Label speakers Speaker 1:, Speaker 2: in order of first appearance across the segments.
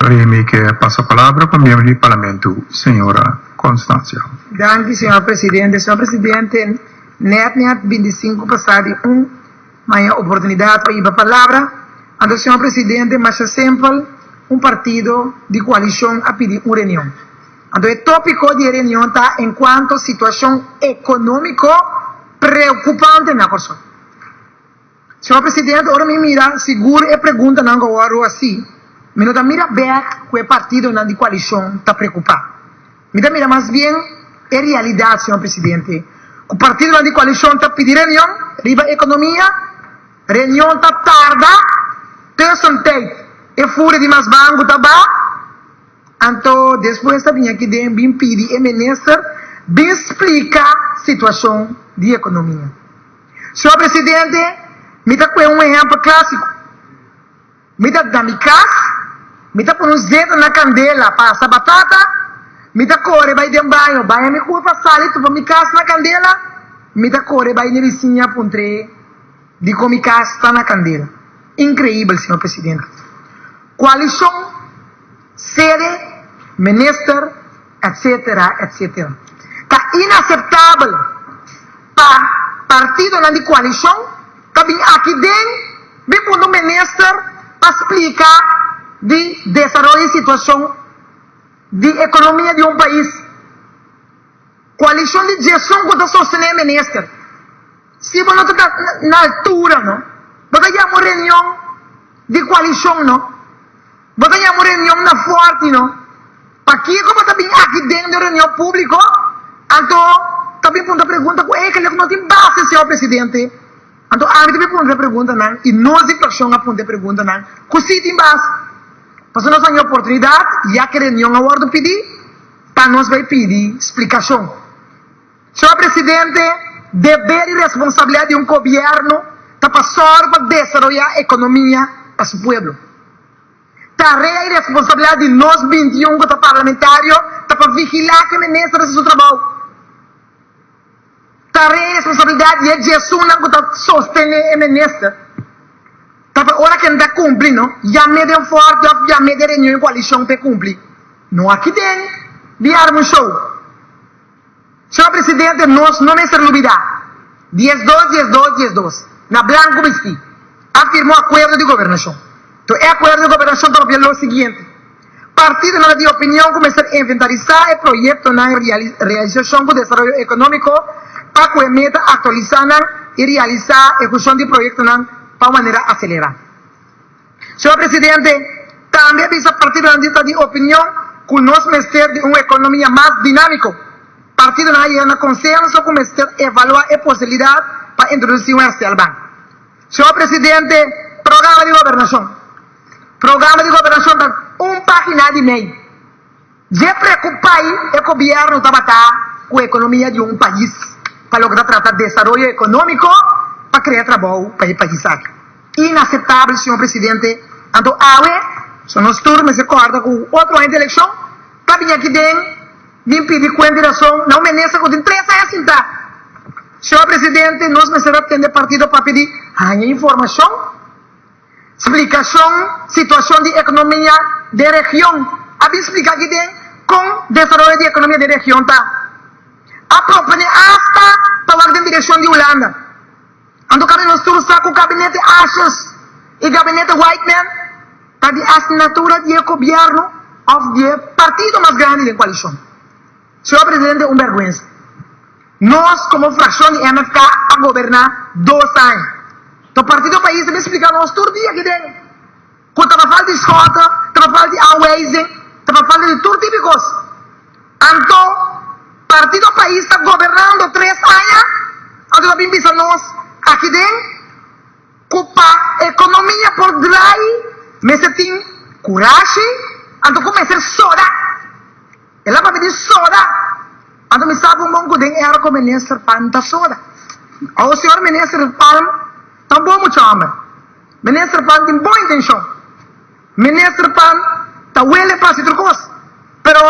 Speaker 1: Remy ke pasa palabra pa miembro di Parlamento, señora Constancia.
Speaker 2: Danki, señor presidente. Señor presidente, net mi a 25 pasá di un maña oportunidat pa hiba palabra. Anto, señor presidente, masha simpel, un partido di koalishon a pidi un reunion. Anto e tópiko di e reunion ta enkuanto situashon ekonómiko preokupante na Kòrsou. Señor presidente, ora mi mira sigur e preguntanan ku a wòrdu hasí, mi no ta mira bèk ku e partidonan di koalishon ta preokupá. Mi ta mira mas bien e realidat, señor presidente, ku partidonan di koalishon ta pidi reunion riba ekonomia, reunion ta tarda, tussentijd e furia di mas banko ta ba, anto despues ta bini aki den bin pidi e minister bin splika situashon di ekonomia. Señor presidente, mi ta kue un ehèmpel klásiko. Mi ta na mi kas, mi ta pone un zeta na kandela pa asa batata, mi ta kore bai den baño, baña mi kurpa, sali topa mi kas na kandela, mi ta kore bai na e bisiña puntr'é dikon mi kas ta na kandela. Inkreibel, señor presidente. Koalishon, sede, minister, etcetera, etcetera. Ta inaseptabel pa partidonan di koalishon ta bin aki den bin punta un minister pa splika di desaroyo i situashon di ekonomia di un pais. Koalishon di djesun ku ta sostené e minister. Si bo no ta na altura no, bo ta yama un reunion di koalishon no. Bo ta yama un reunion na Forti no? Pakiko bo ta bin aki den di un reunion publico? Anto ta bin puntra pregunta cu ey no tin base, señor presidente. Anto ami ta bin puntra e preguntanan y nos di fraccion a puntra e preguntanan cu si tin base. Pasobra nos a haña oportunidad, ya cu e reunion a wordo pidi, pa nos bay pidi splicacion. Señor presidente, deber y responsabilidad di un gobierno ta pa sòru pa desaroyá economia pa su pueblo. Tarea y responsabilidad di nos 21 cu ta parlamentario ta pa vigilá cu e minister ta haci su trabou. Tarea y responsabilidad di e djesunnan cu ta sostené e minister ta pa ora cu e no ta cumpli no yam'é den Forte of yam'é den reunion di coalicion pa e cumpli. No aki den di arma un show. Señor Presidente, nos no mester lubida, 12, 12, 12, na blanco bisti, a firma un acuerdo di gobernacion. To e acuerdo di gobernacion ta papia lo siguiente, Partidonan ta di opinion cu mester inventarisa e proyectonan realisacion cu desaroyo economico pa cu e meta actualisa nan y realisa ehecucion di proyectonan pa un manera acelera. Señor Presidente, tambe a bisa partidonan di ta di opinion cu nos mester di un economia mas dinamico. Partidonan a yega na consenso cu mester evalua e posibilidad pa introduci un herstelbank. Señor Presidente, programa di gobernacion. Programa di gobernacion ta un pagina di mei. Dje preocupai e gobierno tabata cu economia di un pais pa loke ta trata desaroyo economico pa crea trabou pa e pais aki. Inaceptabel, señor Presidente. Anto awe, so nos tur mester corda cu otro aña di eleccion ta bini aki den bin pidi cuenta y razon na un minister cu tin tres aña sinta. Señor Presidente, nos mester atende partido papia di haña informacion. Splikashon Situashon di ekonomia den region A bin splika aki den kon desaroyo di ekonomia den region ta. A propone asta pa wak den direkshon di Hulanda. Anto kaminda nos tur sa ku gabinete Asjes i gabinete Whiteman ta di asignatura di e gobièrnu òf di e partido mas grandi den koalishon. Señor Presidente un bèrgwensa. Nos komo frakshon di MFK a goberná dos aña. To Partido Pais ta bin splika nos tur dia aki den ku tabata falta di skòta, tabata falta di aanwijzing, tabata falta di tur tipo di kos. Anto Partido Pais ta gobernando tres aña, anto ta bin bisa nos aki den ku pa ekonomia por drai mester tin kurashi, anto ku mester soda. El a papia di soda. Anto mi sa bon bon ku den era ku Minister Palm ta soda. Awo señor Minister Palm ta un bon mucha homber. Minister Palm tin bon intenshon. Minister Palm ta wele pa hasi tur kos. Pero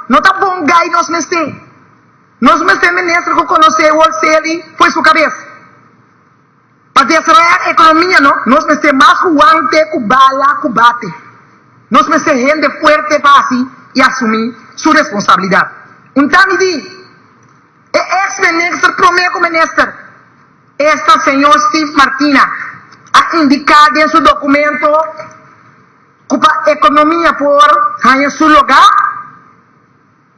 Speaker 2: no ta bon gai nos mester. Nos mester minister ku konosé wholesale fo'i su kabes. Pa desaroyá ekonomia no, nos mester mas ku wante ku bala ku bate. Nos mester hende fuerte pa hasi i asumí su responsabilidat. Un ta mi di e eks minister promé ku minister, esta señor Steve Martina, a indiká den su dokumento ku pa ekonomia por haña su logá,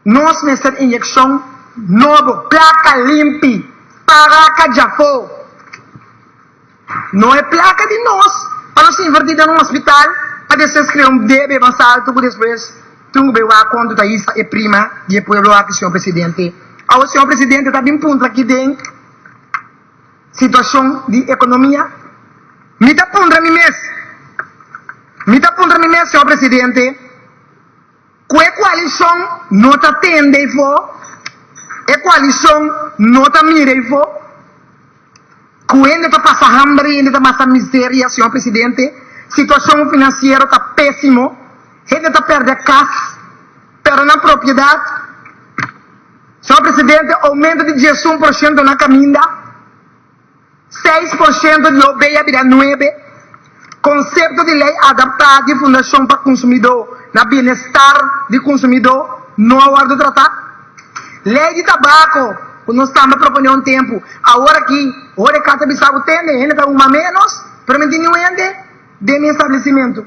Speaker 2: Nos mester inyekshon nobo, plaka limpi, paraka djafó. No e plaka di nos pa nos invertí den un hospital pa despues krea un debe mas alto ku despues tin ku bai wak kontu ta hisa e prima di e pueblo aki, señor presidente. Awo señor presidente ta bin puntra aki den situashon di ekonomia. Mi ta puntra mi mes, mi ta puntra mi mes, señor presidente. Ku e koalishon no ta tende eifó, e koalishon no ta mira eifó, ku hende ta pasa hamber i hende ta pasa miseria, señor presidente, situashon finansiero ta pésimo, hende ta pèrdè kas, pèrdè nan propiedat. Señor presidente, oumento di 11% na kaminda. 6% di OB a bira nuebe. Konsepto di lei adaptá di Fundashon pa Konsumidó na bienestar di konsumidó no a wòrdu tratá. Lei di tabako ku nos tambe a proponé un tempu, awor aki horeca ta bisa bo tende hende ta huma ménos, pero mi tin niun hende den mi establesimentu.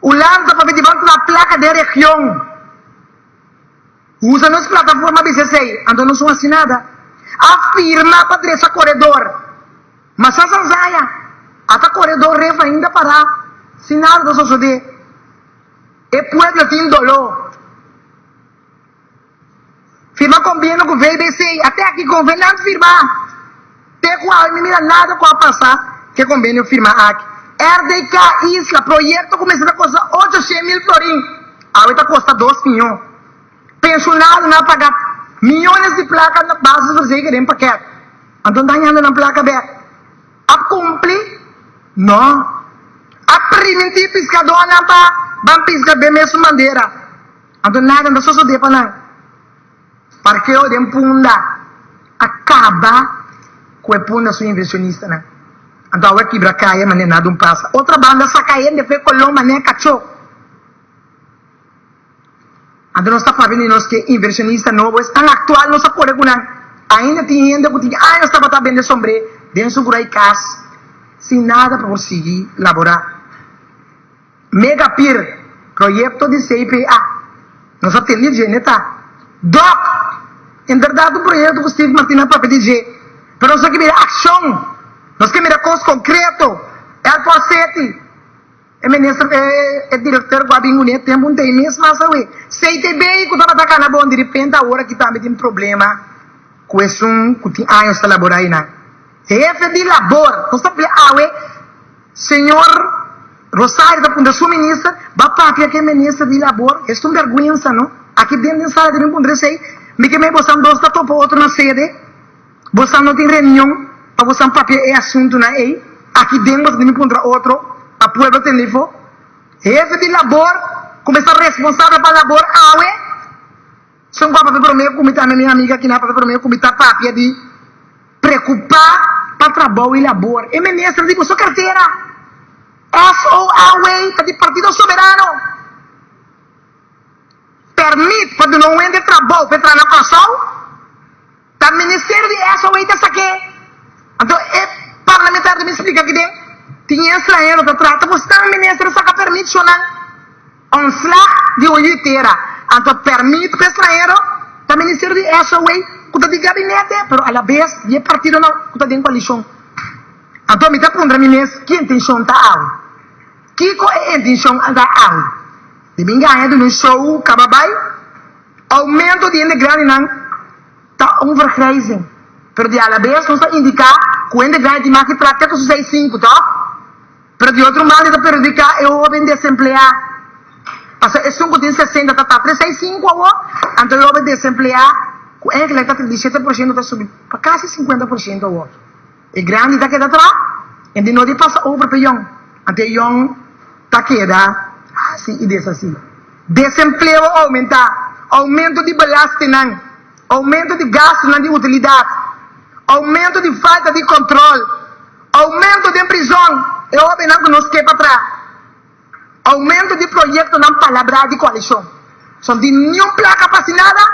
Speaker 2: Hulanda ta papia di ban traha plaka den region. Usa nos plataforma bisa esei, anto nos no hasi nada. A firma pa drecha koredor, ma sa Zanzaya, ata koredor ref ainda pará, sin nada ta sosodé. E pueblo tin doló. Firma kombienio ku VBC, ate aki konvenant firma. Te ku awe mi mira nada ku a pasa ku e kombenio firma aki. RDK Isla, proyekto ku mester ta kosta 800.000 florin, awe ta kosta 2 miyon. Penshonadonan a paga miyones di plaka na basisverzekering pakèt, anto nan ta hañando nan plaka bèk. A kumpli? No. A primintí piskadónan pa ban piska den mesun bandera, anto nada no ta sosodé pa nan. Parkeo den Punda a kaba ku e Punda su inversionistanan. Anto awe kibra kaya manera nada un pasa. Otra banda saka hende fe koló manera kachó. Anto nos ta papia di nos ke inversionista nobo esnan aktual nos a kore ku nan. Ainda tin hende ku tin años tabata bende sombré den su gurai kas sin nada pa por sigui laborá. Megapir, proyekto di CPA. Nos a tende dje, ne ta? Dòk! En bèrdat un proyekto ku Steve Martin a papia di dje, pero nos a ke mira akshon, nos ke mira kos konkreto. Airport City, e minister, e direktor ku a bin kuné tempu un tei mes mas awe. CTB ku tabata kana bon, direpente awor aki tambe tin problema ku esun ku tin años ta laborá einan. Hefe di labor, nos ta papia awe. Señor Rosario ta puntra su minister, ba papia ku e minister di labor, es ta un berguensa no, aki den den sala ta bin puntra esei, mi ke mei bosan dos ta topa otro na sede, bosan no tin reunion pa bosan papia e asuntunan ei, aki den boso tin bin puntra otro pa pueblo tende ifo. Hefe di labor ku mester responsabel pa labor awe, son ku a papia prome ku mi tambe mi amiga kina a papia prome ku mi ta papia di. Preokupá pa trabou i labor. E minister di boso kartera, SOAW, ta di Partido Soberano. Pèrmit pa duna un hende trabou pa e traha na Kòrsou, ta ministerio di SOAW ta sak'é. Anto e parlamentario ta bin splika kiden tin e estranhero ta traha. Ta bo stan minister a saka pèrmit shonnan. Ontslag di un yu tera, anto permit pa estranhero ta ministerio di SOA ku ta di gabinete pero alabes di e partidonan ku ta den koalishon. Anto mi ta puntra mi mes ki intenshon ta awe? Kiko e intenshon ta awe? Di bin gaña duna un show kaba bai? Oumento di hende grandinan ta un vergrijzing pero di alabes nos ta indiká ku hende grandi tin mas di plaka ku su seis sinku tòg? Pero di otro banda e ta perhudiká e hóben desempleá. Pasobra esun ku tin 60 ta ta 35 awor, anto e hóben desempleá ku eigenlijk ta 37% ta subi pa kasi 50% awor. E grandi ta keda atrás en di no di pasa over pa e yòn. Anto e yòn ta keda hasi i deshasí. Desempleo a oumentá, oumento di belastingnan, oumento di gastunan di utilidat, oumento di falta di kòntròl. Aumento den prizon, e hobennan ku nos ke pa tra. Oumento di proyektonan palabrá di koalishon. So no tin niun plaka pa hasi nada,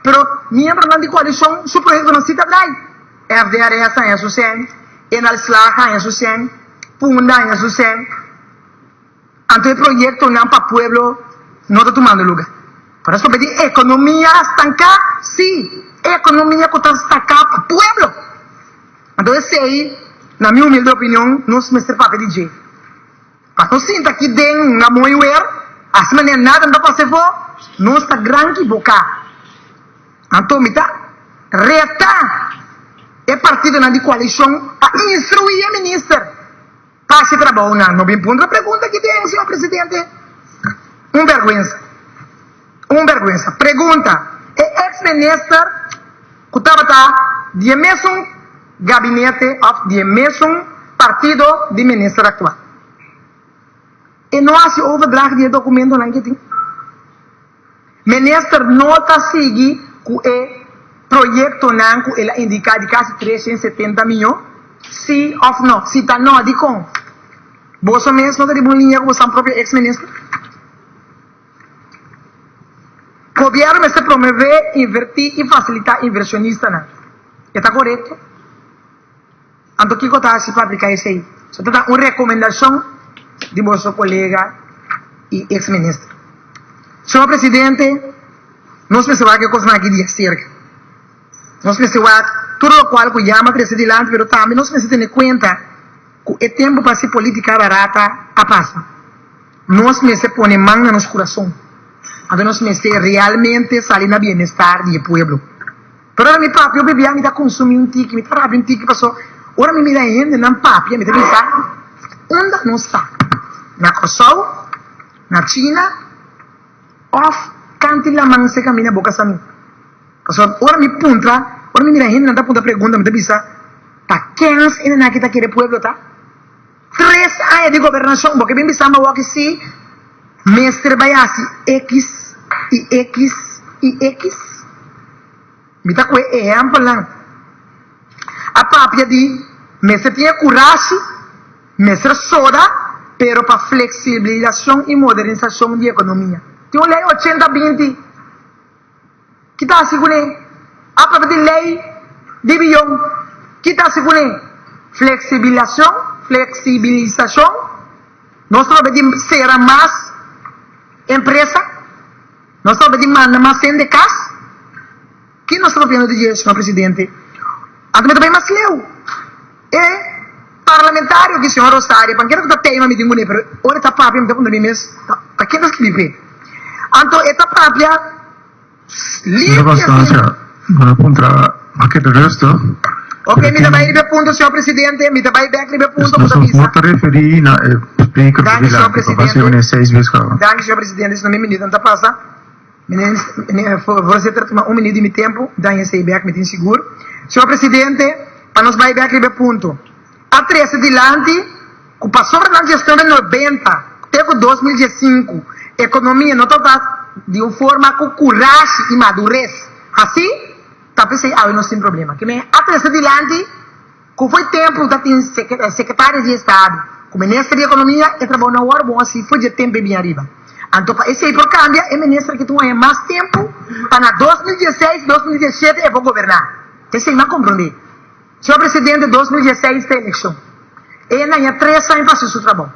Speaker 2: pero miembronan di koalishon su proyektonan si ta drai. FDRS haña su sèn, Enal Slag haña su sèn, Punda haña su sèn. Anto e proyektonan pa pueblo no ta tumando luga. Por eso di ekonomia stanká, sí, ekonomia ku ta staká pa pueblo. Anto esei, na mi humilde opinion, nos mester papia di dje. Pa nos sinta aki den un amoy wer, hasi manera nada no ta pasa efo, nos ta gran kiboká. Anto mi ta reta e partidonan di koalishon pa instruí e minister pa hasi trabounan. No bin puntra pregunta aki den, señor presidente. Un bèrgwensa. Un bèrgwensa. Pregunta, E eks minister ku tabata di e mesun gabinete òf di e mesun partido di minister aktual, e no hasi overdracht di e dokumentonan ke tin? Minister no ta sigui ku e proyektonan ku el a indiká di kasi 370 miyon? Sí òf no? Si ta no, dikon? Boso mes no ta riba un liña ku boso propio eks minister? Gobierno mester promove, inverti y facilita inversionistanan. E ta corecto? Anto kico ta haci pa aplica esey? So ta un recomendacion di boso colega y ex minister. Señor Presidente, nos mester wak e cosnan aki di acerca. Nos mester wak tur locual cu yama trece dilanti, pero tambe nos mester tene cuenta cu e tempo pa haci politica barata a pasa. Nos mester pone man na nos kurason, anto nos mester realmente sali na bienestar di e pueblo. Pero ora mi papia hopi bia mi ta konsumí un tiki, mi ta rabia un tiki paso ora mi mira e hendenan papia mi ta bisa, unda nos ta? Na Kòrsou? Na China? Òf kanti laman se kaminda boka sa mi? Pasobra ora mi puntra, ora mi mira hendenan ta puntra pregunta mi ta bisa, ta kens e nenaki ta kere pueblo ta? Tres aña di gobernashon bo ke bin bisa mi awor si mester bai hasi ekis i ekis i ekis? Mi ta kohe ehèmpelnan. A papia di mester tin e kurashi, mester soda, pero pa fleksibilisashon i modernisashon di ekonomia. Tin un lei ochenta 20. Ki ta hasi kuné? A papia di lei di biyon. Ki ta hasi kuné? Fleksibilasyon, fleksibilisashon. Nos ta papia di sera mas empresa. Nos ta papia di manda mas hende kas. Ki nos ta papiando di dje, señor presidente? Anto mi ta bai mas leu. E parlamentario ki señor Rosario, pankera ku ta teima mi tin kuné, pero ora e ta papia mi ta puntra mi mes, ta ken ta skibi p'e? Anto e ta papia
Speaker 1: Señora
Speaker 2: limpio
Speaker 1: Constancia,
Speaker 2: asina.
Speaker 1: bo ta puntra bo keda rustig.
Speaker 2: Ok, mi ta bai riba e punto, señor presidente, mi ta bai bek riba e punto ku
Speaker 1: Nos
Speaker 2: ta
Speaker 1: no
Speaker 2: bisa.
Speaker 1: ta referí na e speaker
Speaker 2: Danki, señor
Speaker 1: dilanti, pa
Speaker 2: presidente.
Speaker 1: hasi seis bes kaba.
Speaker 2: Danki, señor presidente, si no mi minuto no ta pasa. Voorzitter, tuma un minuut di mi tempu, dan esei bek, mi tin sigur. Señor Presidente, pa nos bai bek riba e punto. A trese dilanti ku pasobra nan gestion den 90 te ku 2015 ekonomia no tabata di un forma ku kurashi i madures hasi, ta p'esei awe nos tin problema. Ke men a trese dilanti ku foi tempu ta tin sekretario di estado ku minister di ekonomia e trabou no a wòrdu bon hasi for dje tempu e bin ariba. Anto pa esei por kambia e minister ki tin un aña mas tempu pa na 2016, 2017 e por goberná. Esei mi a komprondé. Señor presidente 2016 ta elekshon. E a naña tres aña pa hasi su trabou.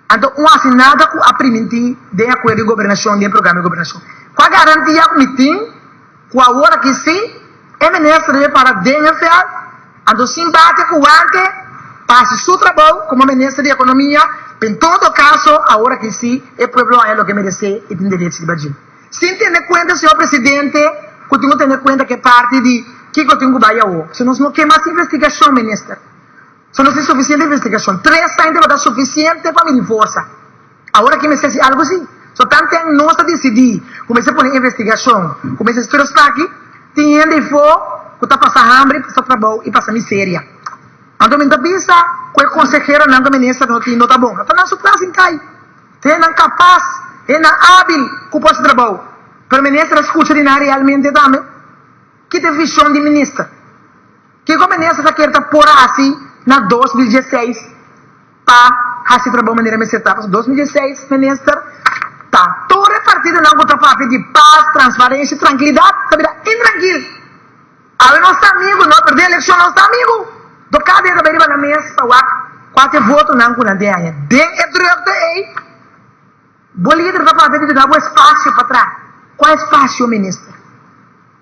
Speaker 2: Anto un hasi nada ku a primintí den akuerdo di gobernashon, den programa di gobernashon. Kua garantia ku mi tin ku awor aki si e minister debe para den e vèlt, anto sin bate ku wante pa hasi su trabou komo minister di ekonomia, pero en todo kaso awor aki si e pueblo haña loke meresé i tin derecho riba dje. Sin tene kuenta, señor presidente, ku tin ku tene kuenta ku e parti di kiko tin ku bai awor. Si nos no ke mas investigashon, minister. So nos tin suficiente investigacion. Tres aña tabata suficiente pa midi forsa. Awor aki mester haci algo si. So tanten nos ta dicidi cu mester pone investigacion, cu mester studia esaki, tin hende eyfo cu ta pasa hambre, pasa trabou y pasa miseria. Anto mi ta bisa cu e conseheronan cu minister no tin no ta bon. Ta nan su plas in cay. Ta hendenan capaz, hendenan habil cu por haci trabou. Pero minister a scucha di nan realmente tambe? Ki ta e vision di minister? Kiko minister ta kier ta por hasi na 2016 pa hasi trabou manera mester ta. Pasobra 2016 minister ta tur e partidonan ku ta papia di pas, transparencia, trankilidat ta bira intrankil. Awe nos ta amigu, no perde elekshon nos ta amigu. Do kada dia ta bai riba nan mes pa wak kua ta e votonan ku nan tin haña. Den e drukte ei bo lider ta papia di duna bo espasio pa traha. Kua espasio minister?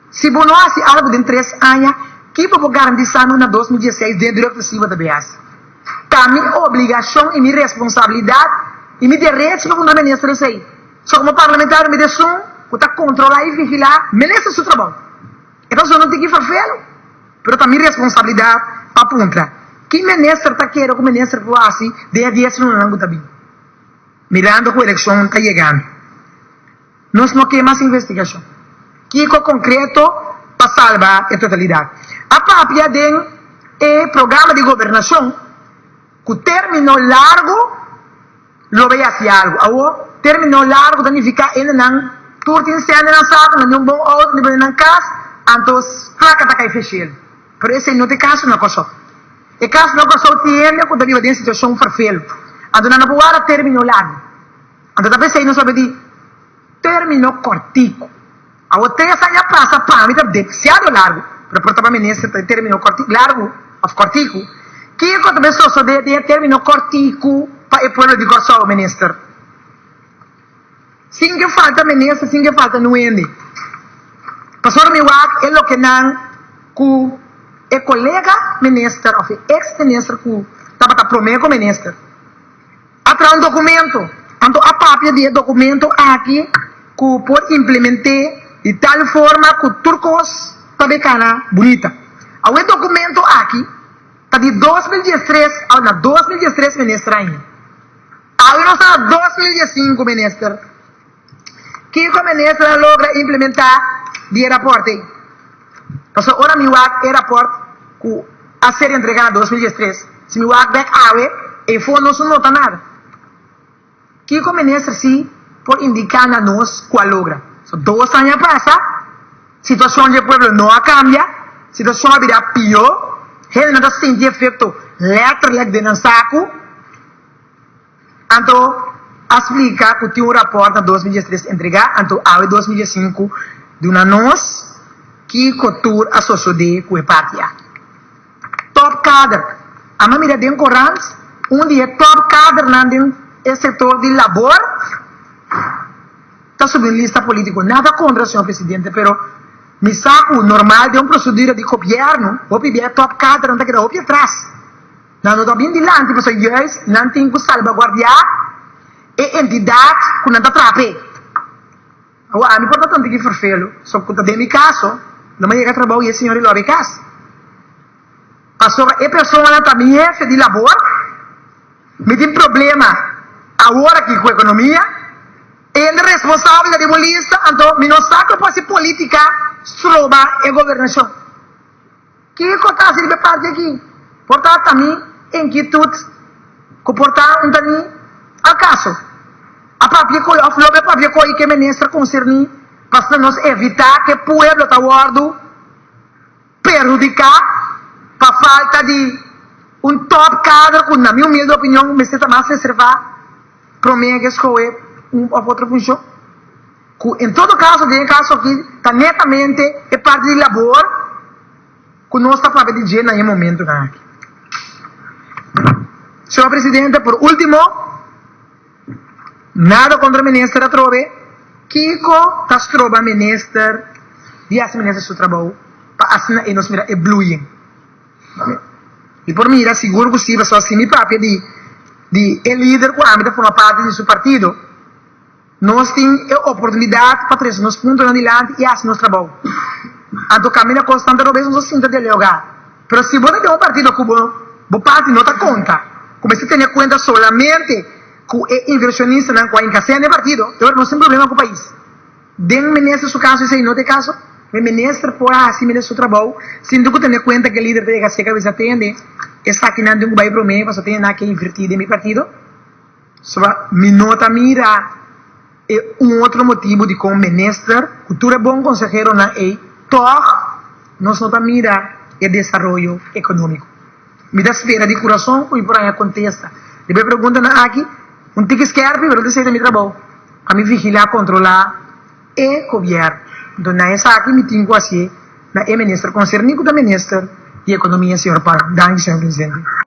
Speaker 2: Si bo no hasi algu den tres aña, ki bo por garantisa no na 2016 den drukte si bo ta bay hasi? Ta mi obligashon i mi responsabilidat i mi derecho pa puntra minister esei. So komo parlamentario mi ta esun ku ta kontrola i vigila minister su trabou. E ta zona un tiki ferfelu, pero ta mi responsabilidat pa puntra, ki minister ta kere ku minister por hasi den e dies lunanan ku ta bin? Mirando ku elekshon ta yegando. Nos no ke mas investigashon. Kiko konkreto pa salba e totalidat? A papia den e programa di gobernashon ku término largu lo bay hasi algu. Awor, término largu ta nifiká hendenan tur tin sèn den nan saku, nan tin un bon outo, nan tin nan kas, anto plaka ta kai feshel. Pero esei no ta e kaso na Kòrsou. E kaso na Kòrsou tin hende ku ta biba den situashon ferfelu, anto nan no por wara término largu. Anto ta p'esei nos papia di término kòrtiku. Awor tres aña pasa pa mi ta demasiado largu, pero por ta pa minister ta e término kòrti largu òf kòrtiku. Kiko ta bin sosodé den e término kòrtiku pa e pueblo di Kòrsou, minister? Sin ke falta minister, sin ke falta nuende. Pasobra mi wak e lokenan ku e kolega minister òf e eks minister ku tabata promé ku minister. A traha un documento, anto a papia di e documento aki cu por implemente di tal forma cu tur cos ta bay cana bunita. Awe e documento aki ta di 2013, awe na 2013 minister ainda. Awe nos ta na 2015 minister. Kico minister a logra implementa di e rapport ey? Pasobra ora mi wak e raport ku a ser entregá na 2013, si mi wak bek awe, ei for nos no nota nada. Kiko minister si por indiká na nos ku a logra? So dos aña a pasa, situashon dje pueblo no a kambia, situashon a bira pió, hendenan ta sinti efekto lèterlik den nan saku. Anto a splika ku tin un rapòrt na 2013 entregá, anto awe 2015 duna nos kiko tur a sosodé ku e parti aki. Top kader. Amo a mira den korant un di e top kadernan den e sektor di labor ta subi un lista polítiko. Nada kontra señor presidente pero mi sa ku normal den un prosedura di gobièrnu hopi bia e top kadernan ta keda hopi atras. Nan no ta bin dilanti pasobra juist nan tin ku salbaguardiá e entidat ku nan ta traha p'e. Awor ami por ta tantu ki ferfelu, so ku ta den mi kaso, lo mi a yega trabou i e señor i lo a bai kas. Pasobra e personanan ta mi hefe di labor, mi tin problema awor aki ku ekonomia, e responsabel ta riba un lista, anto mi no sa ku por hasi politika stroba e gobernashon. Kiko ta hasi riba e parti aki? Por ta ta mi inkietut ku por ta un ta mi al kaso. A papia ku òf lobe papia ku i ke minister konserní pa asina nos evitá ku e pueblo ta wòrdu perhudiká pa falta di un tòp kader ku na mi humilde opinion mester ta mas reservá promé ke skohe un òf otro funshon. Ku en todo kaso den e kaso aki ta netamente e parti di labor ku nos ta papia di dje na e momentunan aki. Señor Presidente, por ultimo, nada kontra minister atrobe, kiko ta stroba minister di hasi minister su trabou pa asina e nos mira e bloeiing? Mi por mira sigur ku si, pasobra si mi papia di di e lider ku ami ta forma parti di su partido, Nos tin e oportunidat pa trese nos puntonan dilanti i hasi nos trabou. Anto kaminda kos tanta robes nos a sinta dialogá. Pero si bo ta den un partido ku bo bo parti no ta konta, ku mester tene kuenta solamente ku e inversionistanan ku a inkasea den e partido, e ora nos tin problema ku pais. Den minister su kaso esei no ta e kaso. E minister por hasi minister su trabou sin ku tene kuenta ku e lider ta yega seka bisa tende esakinan tin ku bai promé pasobra tende nan ke invertí den mi partido. Soba mi no ta mira e un otro motibu dikon minister ku tur e bon konseheronan ei tòg nos no ta mira e desaroyo ekonómiko. Mi ta spera di kurason ku mi por haña kontesta. Riba e preguntanan aki, un tiki skerpi, pero ta esei ta mi trabou, pa mi vigilá, kontrolá e gobièrnu. Anto na esaki mi tin ku hasié na e minister konserní ku ta minister di ekonomia, señor Palm. Danki, señor presidente.